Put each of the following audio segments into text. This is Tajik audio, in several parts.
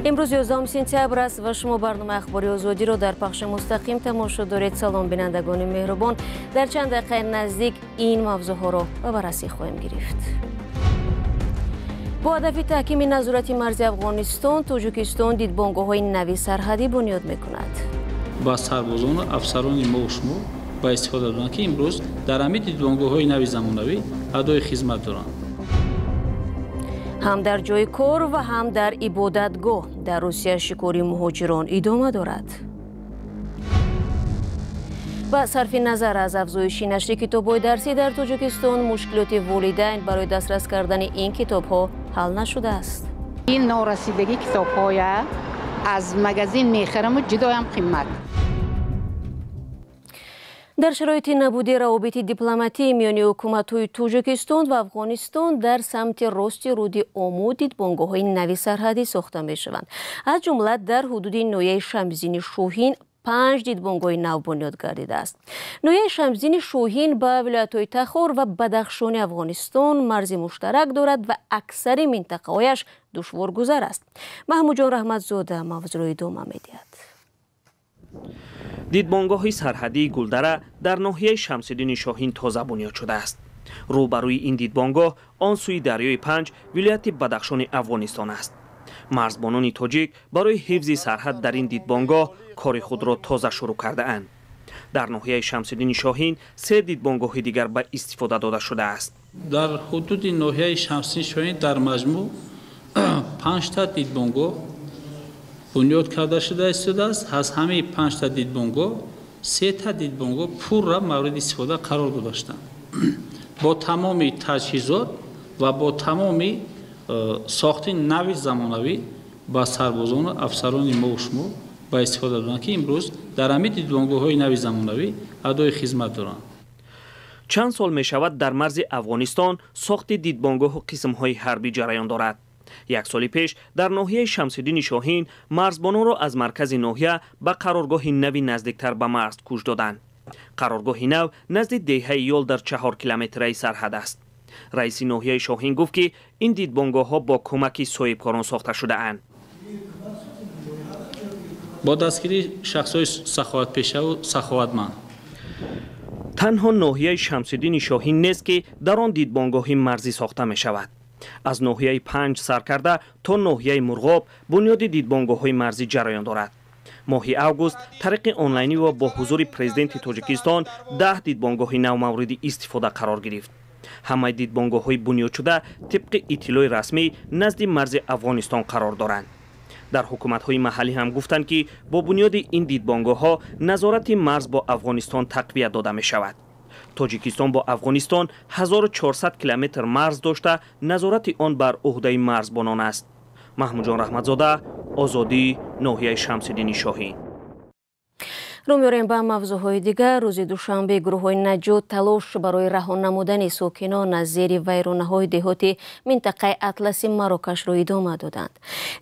Имрӯз 11 сентябр аст ва шумо барномаи ахбори Озодиро дар пахши мустақим тамошо доред. Салом бинандагони меҳрубон. Дар чанд дақиқаи наздик ин мавзӯъҳоро ба баррасӣ хоҳем гирифт. Бо ҳадафи таҳкими назорати марзи Афғонистон, Тоҷикистон дидбонгоҳҳои нави сарҳадӣ бунёд мекунад. Ба сарбозону афсарони мо шумо ба истифода доданд, ки имрӯз дар ҳамин дидбонгоҳҳои нави замонавӣ адои хизмат доранд. Ҳам дар ҷои кор ва ҳам дар ибодатгоҳ дар Русия шикори муҳоҷирон идома дорад. Ба сарфи назар аз афзоиши нашри китобҳои дарсӣ дар Тоҷикистон, мушкилоти волидайн барои дастрас кардани ин китобҳо ҳал нашудааст. Ин норасидагии китобҳоя аз магазин мехараму ҷудоям қимат. Дар шароити набуди равобити дипломатӣ миёни ҳукуматҳои Тоҷикистон ва Афғонистон дар самти рости руди Ому дидбонгоҳҳои нави сарҳадӣ сохта мешаванд. Аз ҷумла дар ҳудуди ноҳияи Шамсиддини Шоҳин 5 дидбонгоҳи нав бунёд гардидааст. Ноҳияи Шамсиддини Шоҳин ба вилоятҳои Тахор ва Бадахшони Афғонистон марзи муштарак дорад ва аксари минтақаҳояш душворгузар аст. Маҳмудҷон Раҳматзода мавзӯъро идома медиҳад. Дидбонгоҳи сарҳадии Гулдара дар ноҳияи Шамсиддини Шоҳин тоза бунёд шудааст. Рӯбарӯи ин дидбонгоҳ он сӯи дарёи Панҷ вилояти Бадахшони Афғонистон аст. Марзбонони тоҷик барои ҳифзи сарҳад дар ин дидбонгоҳ кори худро тоза шурӯъ кардаанд. Дар ноҳияи Шамсиддини Шоҳин 3 дидбонгоҳи дигар ба истифода дода шудааст. Дар ҳудуди ноҳияи Шамсиддини Шоҳин дар маҷмӯъ 5 та дидбонгоҳ бунёд карда шуда истодааст. Аз ҳамаи 5 та дидбонгоҳ 3 та дидбонгоҳ пурра мавриди истифода қарор дода шуданд. Бо тамоми таҷҳизот ва бо тамоми сохти нави замонавӣ ба сарбозону афсарони мо шумо ба истифода доданд, ки имрӯз дар ҳамин дидбонгоҳҳои нави замонавӣ адои хизмат доранд. Чанд сол мешавад дар марзи Афғонистон сохти дидбонгоҳу қисмҳои ҳарбӣ ҷараён дорад. Як соли пеш дар ноҳияи Шамсиддини Шоҳин марзбононро аз маркази ноҳия ба қароргоҳи нави наздиктар ба марз кӯч доданд. Қароргоҳи нав назди деҳаи Ёл дар 4 километраи сарҳад аст. Раиси ноҳияи Шоҳин гуфт, ки ин дидбонгоҳҳо бо кӯмаки соҳибкорон сохта шудаанд. Бо дастгирии шахсҳои саховатпешаву саховатманд. Танҳо ноҳияи Шамсиддини Шоҳин нест, ки дар он дидбонгоҳи марзӣ сохта мешавад. Аз ноҳияи Панҷ сар карда то ноҳияи Мурғоб бунёди дидбонгоҳҳои марзӣ ҷараён дорад. Моҳи август тариқи онлайнӣ ва бо ҳузури президенти Тоҷикистон 10 дидбонгоҳи нав мавриди истифода қарор гирифт. Ҳамаи дидбонгоҳҳои бунёдшуда тибқи иттилои расмӣ назди марзи Афғонистон қарор доранд. Дар ҳукуматҳои маҳаллӣ ҳам гуфтанд, ки бо бунёди ин дидбонгоҳҳо назорати марз бо Афғонистон тақвият дода мешавад. Тоҷикистон бо Афғонистон 1400 километр марз дошта, назорати он бар уҳдаи марзбонон аст. Маҳмудҷон Раҳматзода, Озодӣ, ноҳияи Шамсиддини Шоҳин. Рӯ меорем ба мавзӯъҳои дигар. Рӯзи душанбе гурӯҳҳои наҷот талош барои раҳо намудани сокинон аз зери вайронаҳои деҳоти минтақаи Атласи Марокашро идома доданд.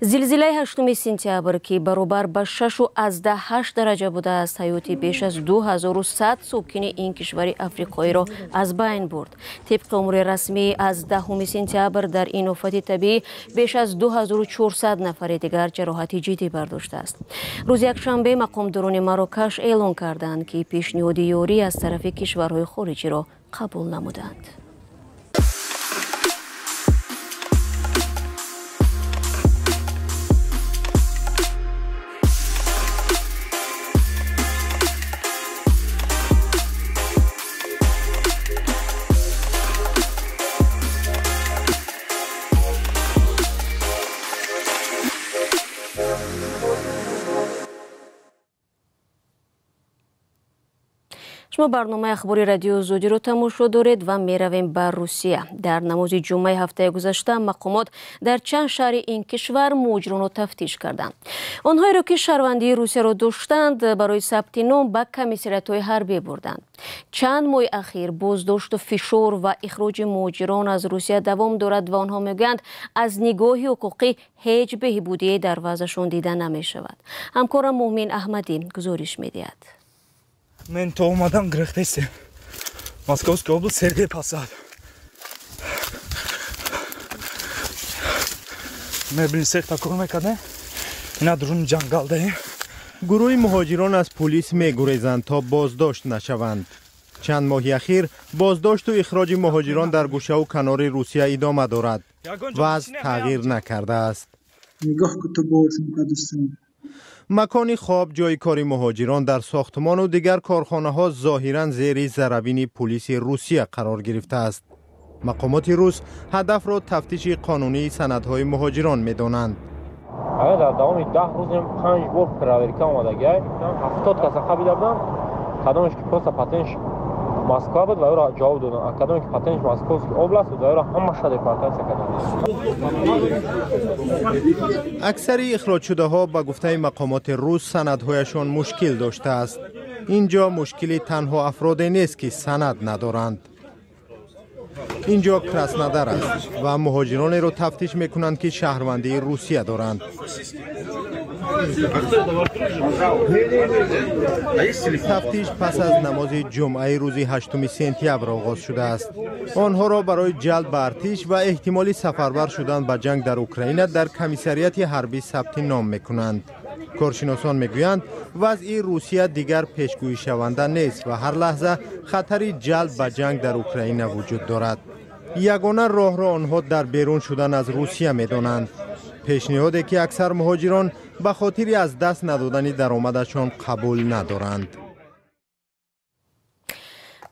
Зилзилаи 8 сентябр, ки баробар ба 6,8 дараҷа будааст, ҳаёти беш аз 2100 сокини ин кишвари африқоиро аз байн бурд. Тибқи омори расмӣ аз 10 сентябр дар ин офати табиӣ беш аз 2400 нафари дигар ҷароҳати ҷиддӣ бардоштааст. Рӯзи якшанбе мақомдорони Марокаш эълон карданд, ки пешниҳоди ёрӣ аз тарафи кишварҳои хориҷиро қабул намуданд. Шумо барномаи ахбори радиои Озодиро тамошо доред ва меравем ба Русия. Дар намози ҷумъаи ҳафтаи гузашта мақомот дар чанд шаҳри ин кишвар муҳоҷиронро тафтиш карданд. Онҳоеро, ки шаҳрвандии Русияро доштанд, барои сабти ном ба комиссариятҳои ҳарбӣ бурданд. Чанд моҳи ахир боздошту фишор ва ихроҷи муҳоҷирон аз Русия давом дорад ва онҳо мегӯянд, аз нигоҳи ҳуқуқӣ ҳеҷ беҳбудие дар вазъашон дида намешавад. Ҳамкорам Муъмин Аҳмадӣ гузориш медиҳад. Мен то омадам гирехтесем. Московская область, Сергей Посад. Мебельный цех такой мекарде. Ина дуруни ҷангал даем. Гурӯҳи муҳоҷирон аз пулис мегурезанд, то боздошт нашаванд. Чанд моҳи ахир боздошту ихроҷи муҳоҷирон дар гӯшаву канори Русия идома дорад. Вазъ тағйир накардааст. Макони хоб, ҷойи кори муҳоҷирон дар сохтмону дигар корхонаҳо зоҳиран зери зарабини пулиси Русия қарор гирифтааст. Мақомоти рус ҳадафро тафтиши қонунии санадҳои муҳоҷирон медонанд. Агар дар давоми 10 рӯз 5 бор проверка омадагиай, 70 каса қабида буданд, кадомеш ки просто патентш Москва буд ва ӯро ҷавоб доданд, а кадоме ки патентш Московский область буд ва ӯро ҳамаша депортатсия карданд. Аксари ихроҷшудаҳо, ба гуфтаи мақомоти рус, санадҳояшон мушкил доштааст. Ин ҷо мушкили танҳо афроде нест, ки санад надоранд. Ин ҷо Краснодар аст ва муҳоҷиронеро тафтиш мекунанд, ки шаҳрвандии Русия доранд. Тафтиш пас аз намози ҷумъаи рӯзи 8 сентябр оғоз шудааст. Онҳоро барои ҷалб ба артиш ва эҳтимоли сафарбар шудан ба ҷанг дар Украина дар комиссарияти ҳарбӣ сабти ном мекунанд. Коршиносон мегӯянд, вазъи Русия дигар пешгӯишаванда нест ва ҳар лаҳза хатари ҷалб ба ҷанг дар Украина вуҷуд дорад. Ягона роҳро онҳо дар берун шудан аз Русия медонанд. Пешниҳоде, ки аксар муҳоҷирон ба хотири аз даст надодани даромадашон қабул надоранд.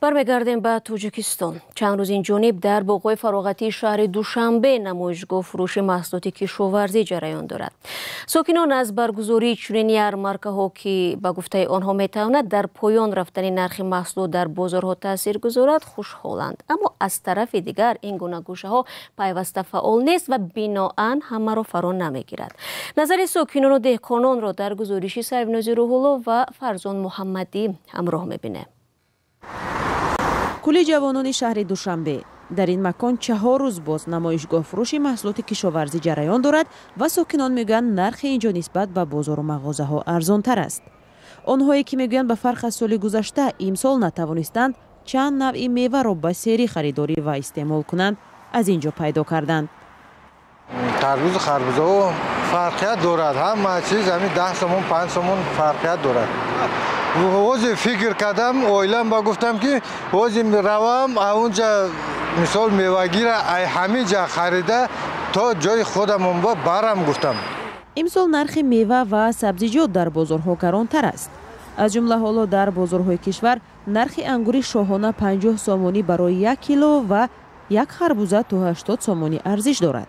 Бармегардем ба Тоҷикистон. Чанд рӯз инҷониб дар боғҳои фароғатии шаҳри Душанбе намоишгоҳ фурӯши маҳсулоти кишоварзӣ ҷараён дорад. Сокинон аз баргузории чунин ярмаркаҳо, ки ба гуфтаи онҳо метавонад дар поён рафтани нархи маҳсулот дар бозорҳо таъсир гузорад, хушҳоланд. Аммо аз тарафи дигар ин гуна гӯшаҳо пайваста фаъол нест ва биноан ҳамаро фаро намегирад. Назари сокинону деҳқононро дар гузориши Сайфнози Рӯҳулло ва Фарзон Муҳаммадӣ ҳамроҳ мебинем. Кули ҷавонони шаҳри Душанбе. Дар ин макон 4 рӯз боз намоишгоҳ фурӯши маҳсулоти кишоварзӣ ҷараён дорад ва сокинон мегӯянд, нархи инҷо нисбат ба бозору мағозаҳо арзонтар аст. Онҳое ки мегӯянд, ба фарқ аз соли гузашта имсол натавонистанд чанд навъи меваро ба серӣ харидорӣ ва истеъмол кунанд, аз инҷо пайдо карданд. Тарбузу харбузаҳо фарқият дорад. Ҳама чиз ҳамин 10 сомон, 5 сомон фарқият дорад. Ҳозир фикр кардам, оилам ба гуфтам, ки ҳозир равам аунҷа, мисол мевагира ай ҳамин ҷа харида то ҷои худамон ба барам гуфтам. Имсол нархи мева ва сабзиҷот дар бозорҳо гаронтар аст. Аз ҷумла ҳоло дар бозорҳои кишвар нархи ангури шоҳона 50 сомонӣ барои 1 кило ва як харбуза то 80 сомонӣ арзиш дорад.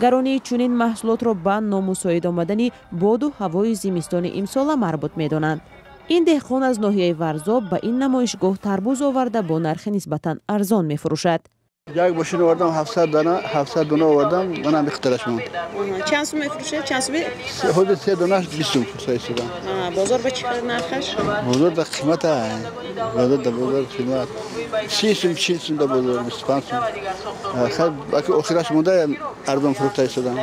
Гаронии чунин маҳсулотро ба номусоид омадани боду ҳавои зимистони имсола марбут медонанд. Ин деҳқон аз ноҳияи Варзоб ба ин намоишгоҳ тарбуз оварда бо нархи нисбатан арзон мефурӯшад. Як мошин овардам, 700 дона, 700 дона овардам, манам ихтираш монд. Чанд сум мефурӯшед? Чанд сум? Ҳозир 3 донаш 20 сум фурӯшта истодам. Бозор ба чӣ нархаш? Бозор да қимат, бозор да бозор қимат. 30 сум, 40 сум да бозор, 25 сум. Хай, аки охираш монда арзон фурӯхта истодам.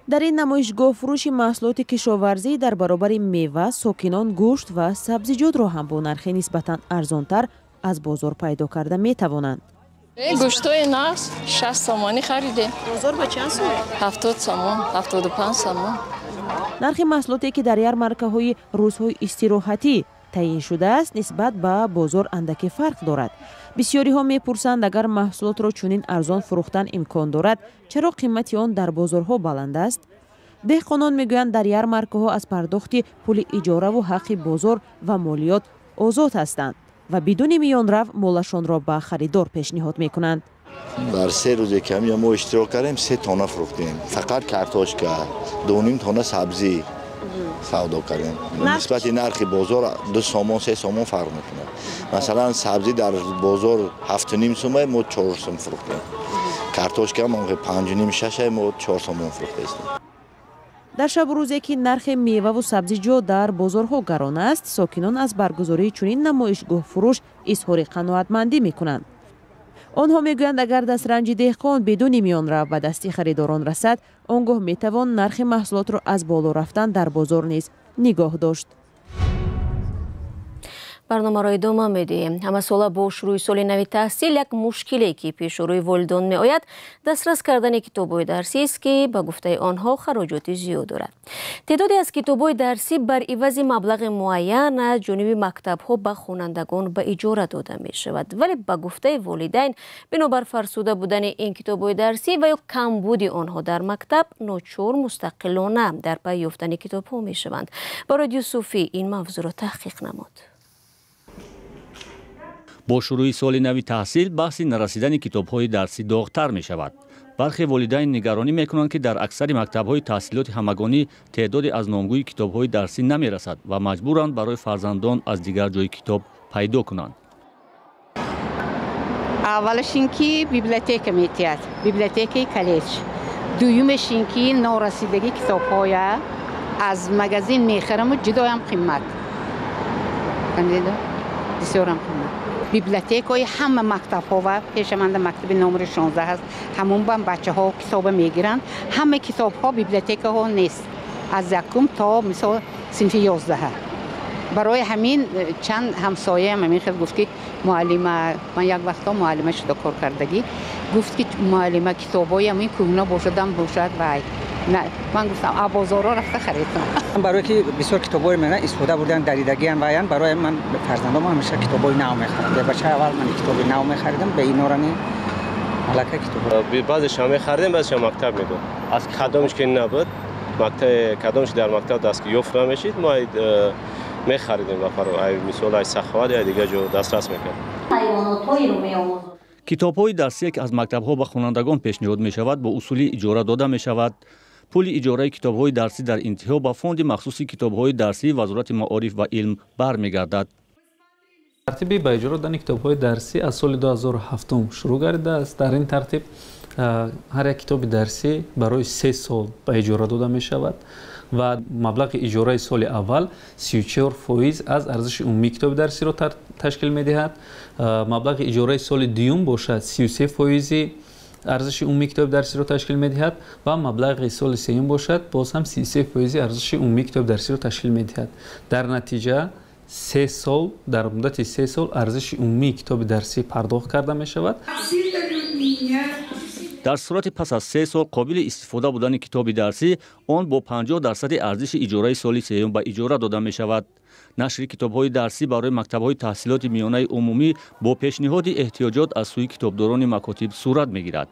Дар ин намоишгоҳ фурӯши маҳсулоти кишоварзӣ дар баробари мева, сокинон гӯшт ва сабзиҷотро ҳам бо нархи нисбатан арзонтар аз бозор пайдо карда метавонанд. Гӯштҳои нағз 60 сомонӣ харидем. Бозор ба чанд сум? 70 сомон, 75 сомон. Нархи маҳсулоте, ки дар ярмаркаҳои рӯзҳои истироҳатӣ таъин шудааст, нисбат ба бозор андаке фарқ дорад. Бисёриҳо мепурсанд, агар маҳсулотро чунин арзон фурӯхтан имкон дорад, чаро қимати он дар бозорҳо баланд аст? Деҳқонон мегӯянд, дар ярмаркаҳо аз пардохти пули иҷораву ҳаққи бозор ва молиёт озод ҳастанд ва бидуни миёнрав молашонро ба харидор пешниҳод мекунанд. Дар 3 рӯзе ки ҳаминҷо мо иштирок кардем, 3 тонна фурӯхтем. Фақат картошка, 2.5 тонна сабзӣ савдо кардем. Нисбати нархи бозор 2 сомон, 3 сомон фарқ мекунад. Масалан, сабзӣ дар бозор 7.5 сум, мо 4 сум фурӯхтем. Картошка ҳам 5.5, 6, мо 4 сомон фурӯхтем. Дар шабу рӯзе ки нархи меваву сабзиҷот дар бозорҳо гарон аст, сокинон аз баргузории чунин намоишгоҳ фурӯш изҳори қаноатмандӣ мекунанд. Онҳо мегӯянд, агар дастранҷи деҳқон бидуни миёнрав ба дасти харидорон расад, он гоҳ метавон нархи маҳсулотро аз боло рафтан дар бозор низ нигоҳ дошт. Барномаро идома медиҳем. Ҳамасола бо шурӯи соли нави таҳсил як мушкиле ки пеши рӯи волидон меояд, дастрас кардани китобҳои дарсӣ аст, ки ба гуфтаи онҳо хароҷоти зиёд дорад. Теъдоде аз китобҳои дарсӣ бар ивази маблағи муайян аз ҷониби мактабҳо ба хонандагон ба иҷора дода мешавад. Вале ба гуфтаи волидайн, бинобар фарсуда будани ин китобҳои дарсӣ ва ё камбуди онҳо дар мактаб, ночор мустақилона дар пай ёфтани китобҳо мешаванд. Барои Юсуфӣ ин мавзӯъро таҳқиқ намуд. Бо шурӯи соли нави таҳсил баҳси нарасидани китобҳои дарсӣ доғтар мешавад. Бархе волидайн нигаронӣ мекунанд, ки дар аксари мактабҳои таҳсилоти ҳамагонӣ теъдоде аз номгӯи китобҳои дарсӣ намерасад ва маҷбуранд барои фарзандон аз дигар ҷой китоб пайдо кунанд. Аввалаш ин ки библиотека метиҳад, библиотекаи коллеҷ. Дуюмаш ин ки норасидагии китобҳоя аз магазин мехараму ҷудоям қимат. Бисёрам қимат. Библиотекаҳои ҳама мактабҳо ва пешаманда мактаби номери 16 ҳаст, ҳамон бам бачаҳо китоба мегиранд. Ҳама китобҳо библиотекаҳо нест, аз якум то мисол синфи 11. Барои ҳамин чанд ҳамсояам ҳамин хел гуфт, ки муаллима, ман як вақтҳо муаллима шуда кор кардагӣ, гуфт ки муаллима, китобҳои ҳамин кӯҳна бошадам бошад. Вай ман гуфтам, а бозорҳо рафта харидам. Барое ки бисёр китобҳои мена истифода бурдан даридагиам ваян, барои ман фарзандом ҳамеша китобҳои нав мехарам. Бачаи аввал ман китоби нав мехаридам, ба инорани малака китоб. Баъзеша мехаридем, баъзеша мактаб медод. Аз кадомш ки набуд, кадомш дар мактаб даст ёфт намешид, мо мехаридем ба фаро, ай мисол ай Саховат ё дигар ҷо дастрас мекардем. Китобҳои дарсие ки аз мактабҳо ба хонандагон пешниҳод мешавад, бо усули иҷора дода мешавад. Пули иҷораи китобҳои дарсӣ дар интиҳо ба фонди махсуси китобҳои дарсии Вазорати маориф ва илм бармегардад. Тартиби ба иҷора додани китобҳои дарсӣ аз соли 2007 шурӯъ гардидааст. Дар ин тартиб ҳар як китоби дарсӣ барои 3 сол ба иҷора дода мешавад ва маблағи иҷораи соли аввал 34% аз арзиши умумии китоби дарсиро ташкил медиҳад. Маблағи иҷораи соли дуюм бошад 33% арзиши умумии китоби дарсиро ташкил медиҳад ва маблағи соли сеюм бошад боз ҳам 33% арзиши умумии китоби дарсиро ташкил медиҳад. Дар натиҷа 3 сол, дар муддати 3 сол арзиши умумии китоби дарсӣ пардохт карда мешавад. Дар сурати пас аз 3 сол қобили истифода будани китоби дарсӣ, он бо 50% арзиши иҷораи соли сеюм ба иҷора дода мешавад. Нашри китобҳои дарсӣ барои мактабҳои таҳсилоти миёнаи умумӣ бо пешниҳоди эҳтиёҷот аз сӯи китобдорони макотиб сурат мегирад.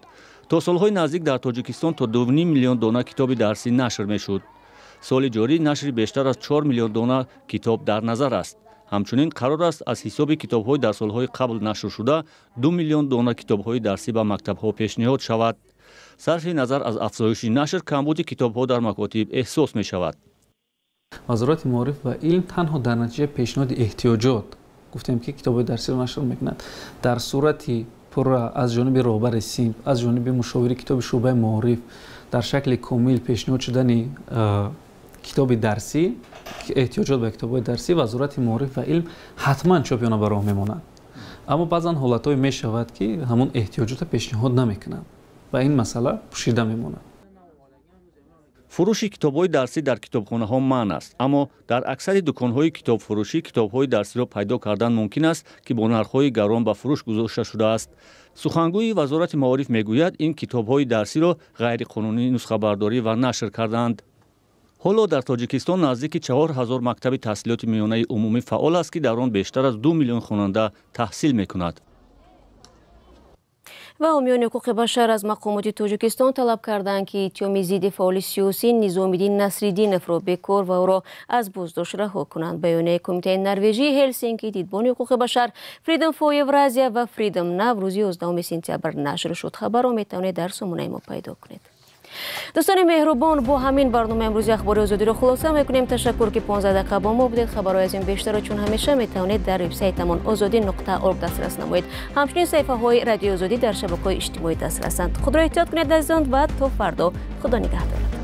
То солҳои наздик дар Тоҷикистон то 2,5 миллион дона китоби дарсӣ нашр мешуд. Соли ҷорӣ нашри бештар аз 4 миллион дона китоб дар назар аст. Ҳамчунин қарор аст аз ҳисоби китобҳои дар солҳои қабл нашр шуда 2 миллион дона китобҳои дарсӣ ба мактабҳо пешниҳод шавад. Сарфи назар аз афзоиши нашр, камбуди китобҳо дар макотиб эҳсос мешавад. Вазорати маориф ва илм танҳо дар натиҷаи пешниҳоди эҳтиёҷот, гуфтем ки китобҳои дарсиро нашр мекунад, дар сурати пурра аз ҷониби роҳбари синф, аз ҷониби мушовири китоби шӯъбаи маориф дар шакли комил пешниҳод шудани китоби дарсӣ, эҳтиёҷот ба китобҳои дарсӣ, Вазорати маориф ва илм ҳатман чопи онро ба роҳ мемонад. Аммо баъзан ҳолатҳое мешавад, ки ҳамон эҳтиёҷотро пешниҳод намекунанд ва ин масъала пӯшида мемонад. Фурӯши китобҳои дарсӣ дар китобхонаҳо манъ аст, аммо дар аксари дуконҳои китобфурӯшӣ китобҳои дарсиро пайдо кардан мумкин аст, ки бо нархҳои гарон ба фурӯш гузошта шудааст. Сухангӯи Вазорати маориф мегӯяд, ин китобҳои дарсиро ғайриқонунӣ нусхабардорӣ ва нашр карданд. Ҳоло дар Тоҷикистон наздики 4000 мактаби таҳсилоти миёнаи умумӣ фаъол аст, ки дар он бештар аз 2 миллион хонанда таҳсил мекунад. Ва ҳомиёни ҳуқуқи башар аз мақомоти Тоҷикистон талаб карданд, ки иттиҳоми зидди фаъоли сиёсӣ Низомиддин Насриддиновро бекор ва ӯро аз боздошт раҳо кунанд. Баёнияи Кумитаи Норвежии Ҳелсинки, Дидбони ҳуқуқи башар, Freedom for Eurasia ва Freedom Now рӯзи 11 сентябр нашр шуд. Хабарро метавонед дар сомонаи мо пайдо кунед. Дӯстони меҳрубон, бо ҳамин барномаи имрӯзи Ахбори Озодиро хулоса мекунем. Ташаккур, ки 15 дақиқа бо мо будед. Хабарҳои аз ин бештарро чун ҳамеша метавонед дар вебсайтамон озодӣ.org дастрас намоед. Ҳамчунин саҳифаҳои Радиои Озодӣ дар шабакаҳои иҷтимоӣ дастрасанд. Худро эҳтиёт кунед азизон ва то фардо. Худо нигаҳдорад.